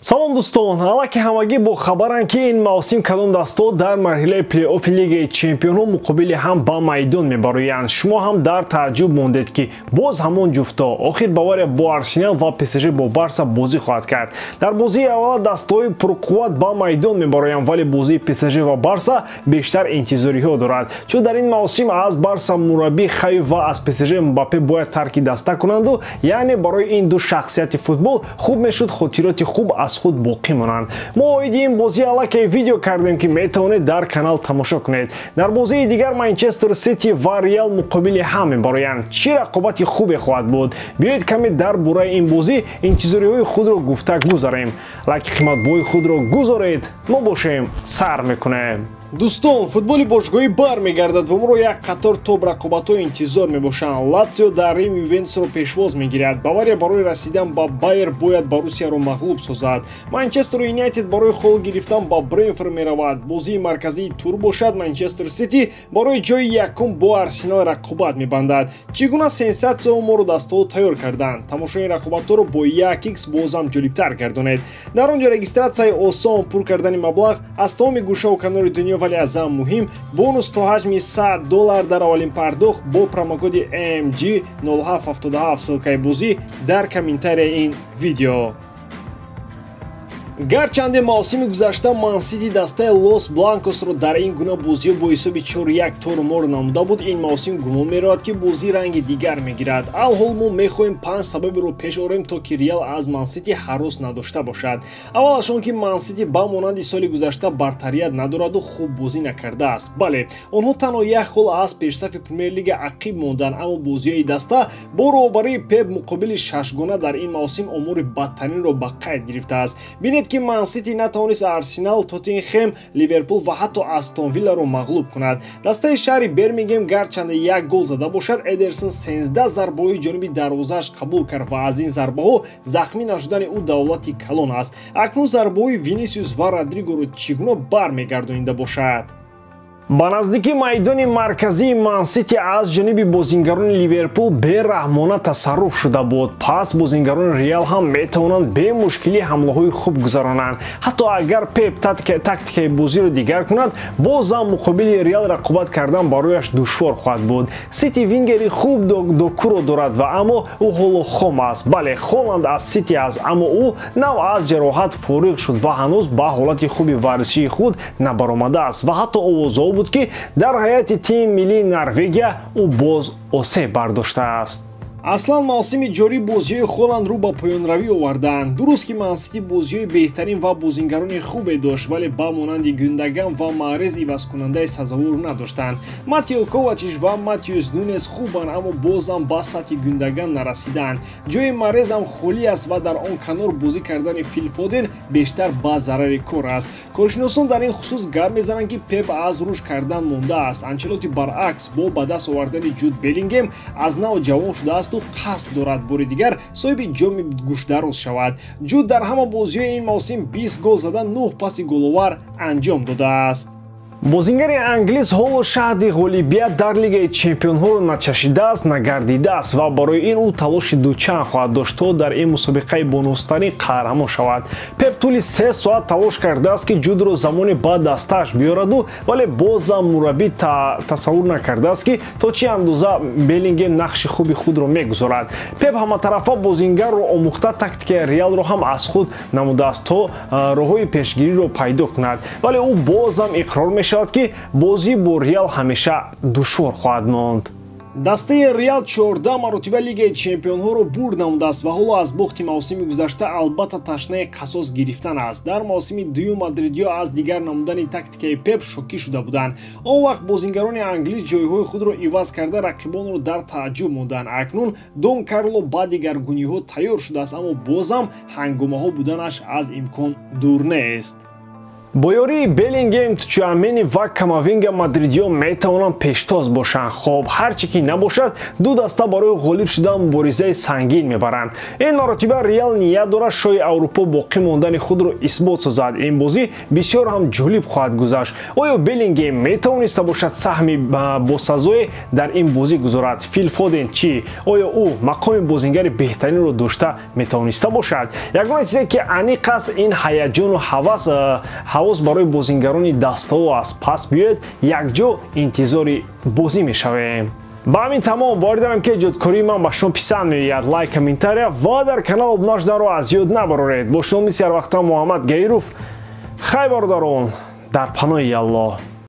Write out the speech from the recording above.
Салом, дӯстон! Аллакай ҳамагӣ бо хабаранд, ки ин мавсим кадом дастаҳо дар марҳилаи плей-оффи Лигаи чемпионҳо муқобили ҳам ба майдон мебароянд. Шумо ҳам дар тааҷҷуб мондед, ки боз ҳамон ҷуфтҳо. Охир Бавария бо Арсенал ва ПСЖ бо Барса бозӣ хоҳад кард. Дар бозии аввала дастаҳои пурқувват ба майдон мебароянд, вале бозии ПСЖ ва Барса бештар интизориҳо дорад, чун дар ин мавсим аз Барса мураббӣ Хави ва аз ПСЖ Мбаппе бояд тарки даста кунанду, яъне барои ин ду шахсияти футбол хуб мешуд хотироти хуб аз худ боқӣ монанд. Мо оиди ин бозӣ аллакай видео кардем, ки метавонед дар канал тамошо кунед. Дар бозии дигар Манчестер Сити ва Реал муқобили ҳам мебароянд. Чӣ рақобати хубе хоҳад буд! Биёед, каме дар бораи ин бозӣ интизориҳои худро гуфта гузарем. Лайки қиматбоҳои худро гузоред, мо бошем, сар мекунем. Дӯстон, футболи бошгоҳӣ бармегардад ва моро як қатор топ рақобатҳо интизор мебошанд. Латсио дар Рим Ювентусро пешвоз мегирад. Бавария барои расидан ба Байер бояд Боруссияро мағлуб созад. Манчестер Юнайтед барои хол гирифтан ба Бренфорд меравад. Бозии марказии тур бошад, Манчестер Сити барои ҷои якум бо Арсенал рақобат мебандад. Чӣ гуна сенсатсияҳо моро дастаҳо тайёр карданд? Тамошои ин рақобатҳоро бо 1x бозам ҷолибтар гардонед. Дар он ҷо регистратсияи осон, пур кардани маблағ аз тамоми гӯшаву канори дунё, вале аз ҳам муҳим, бонус то ҳаҷми 100 доллар дар аввалин пардохт бо промокоди MG 0777. Ссылкаи бозӣ дар комментарияи ин видео. Гарчанде мавсими гузашта Мансити дастаи Лос Бланкосро дар ин гуна бозиҳо бо ҳисоби 4-1 торумор намуда буд, ин мавсим гумон меравад, ки бозӣ ранги дигар мегирад. Алҳол мо мехоҳем панҷ сабаберо пеш орем, то ки Реал аз Мансити ҳарос надошта бошад. Аввалаш он ки Мансити ба монанди соли гузашта бартарият надораду хуб бозӣ накардааст. Бале, онҳо танҳо як хол аз пешсафи Премер-лига ақиб монданд, аммо бозиҳои даста бо роҳбарии Пеп муқобили шашгона дар ин мавсим омори бадтаринро ба қайд гирифтааст. Бинед, ки Мансити натавонист Арсенал, Тоттенхем, Ливерпул ва ҳатто Астон Вилларо мағлуб кунад. Дастаи шаҳри Бирмингем гарчанде як гол зада бошад, Эдерсон 13 зарбаҳои ҷониби дарвозааш қабул кард ва аз ин зарбаҳо захмӣ нашудани ӯ давлати калон аст. Акнун зарбаҳои Винисиус ва Родригоро чӣ гуна бармегардонида бошад? Ба наздикӣ майдони марказии Мансити аз ҷониби бозингарони Ливерпул бераҳмона тасарруф шуда буд. Пас бозингарони Реал ҳам метавонанд бемушкилӣ ҳамлаҳои хуб гузаронанд. Ҳатто агар Пеп тактикаи бозиро дигар кунад, бозам муқобили Реал рақобат кардан барояш душвор хоҳад буд. Сити вингери хуб Докуро дорад ва аммо ӯ ҳоло хом аст. Бале, Холанд аз Сити аст, аммо ӯ нав аз ҷароҳат фориғ шуд ва ҳанӯз ба ҳолати хуби варзишии худ набаромадааст ва ҳатто овозҳо буд, ки дар ҳайати тими миллии Норвегия ӯ боз осеб бардоштааст. Аслан мавсими ҷорӣ бозиҳои Холанд рӯ ба поёнравӣ овардаанд. Дуруст, ки Мансити бозиҳои беҳтарин ва бозингарони хубе дошт, вале ба монанди Гюндаган ва Маҳрез ивазкунандаи сазовор надоштанд. Матео Ковачич ва Матеус Нунес хубанд, аммо бозам ба сатҳи Гюндаган нарасидаанд. Ҷои Маҳрезам холӣ аст ва дар он канор бозӣ кардани Фил Фоден бештар ба зарари кор аст. Коршиносон дар ин хусус гап мезананд, ки Пеп аз рушд кардан мондааст. Анчелоти баръакс бо ба даст овардани Ҷуд Беллингем аз нав ҷавон шудаасту қасд дорад бори дигар соҳиби ҷоми гӯшдароз шавад. Ҷуд дар ҳама бозиҳои ин мавсим 20 гол зада, 9 паси головар анҷом додааст. Бозингари англис ҳоло шаҳди ғолибият дар Лигаи чемпионҳоро начашидааст, нагардидааст ва барои ин ӯ талоши дучанд хоҳад дошт, то дар ин мусобиқаи бонуфузтарин қаҳрамон шавад. Пеп тӯли 3 соат талош кардааст, ки Ҷудро замоне ба дастааш биёраду, вале бозам мураббӣ тасаввур накардааст, ки то чӣ андоза Беллингем нақши хуби худро мегузорад. Пеп ҳаматарафа бозингарро омӯхта, тактикаи Реалро ҳам аз худ намудааст, то роҳҳои пешгириро пайдо кунад, вале ӯ бозам иқрор мешавад, ки бозӣ бо Реал ҳамеша душвор хоҳад монд. Дастаи Реал 14 маротиба Лигаи чемпионҳоро бурд намудааст ва ҳоло аз бохти мавсими гузашта албатта ташнаи қасос гирифтан аст. Дар мавсими дуюм мадридиё аз дигар намудани тактикаи Пеп шокӣ шуда буданд. Он вақт бозингарони англис ҷойҳои худро иваз карда, рақибонро дар тааҷҷуб монданд. Акнун Дон Карло ба дигаргуниҳо тайёр шудааст, аммо бозам ҳангомаҳо буданаш аз имкон дур нест. Бо ёрии Беллингем, Чуамени ва Камавинга мадридиён метавонанд пештоз бошанд. Хоб, ҳар чӣ ки набошад, ду даста барои ғолиб шудан муборизаи сангин мебаранд. Ин маротиба Реал ният дорад шоҳи Аврупо боқӣ мондани худро исбот созад. Ин бозӣ бисёр ҳам ҷолиб хоҳад гузашт. Оё Беллингем метавониста бошад саҳми босазое дар ин бозӣ гузорад? Фил Фоден чӣ? Оё ӯ мақоми бозингари беҳтаринро дошта метавониста бошад? Ягона чизе ки аниқ аст, ин ҳаяҷону ҳавас барои бозингарони дастаҳо аст. Пас биёед, якҷо интизори бозӣ мешавем. Ба ҳамин тамом. Боварӣ дорам, ки эҷодкории ман ба шумо писанд меояд. Лайк, комментария ва дар канал обуна шуданро аз ёд набароред. Бо шумо мисли ҳарвақта Муҳаммад Гаиров. Хай, бародарон, дар паноҳи Аллоҳ.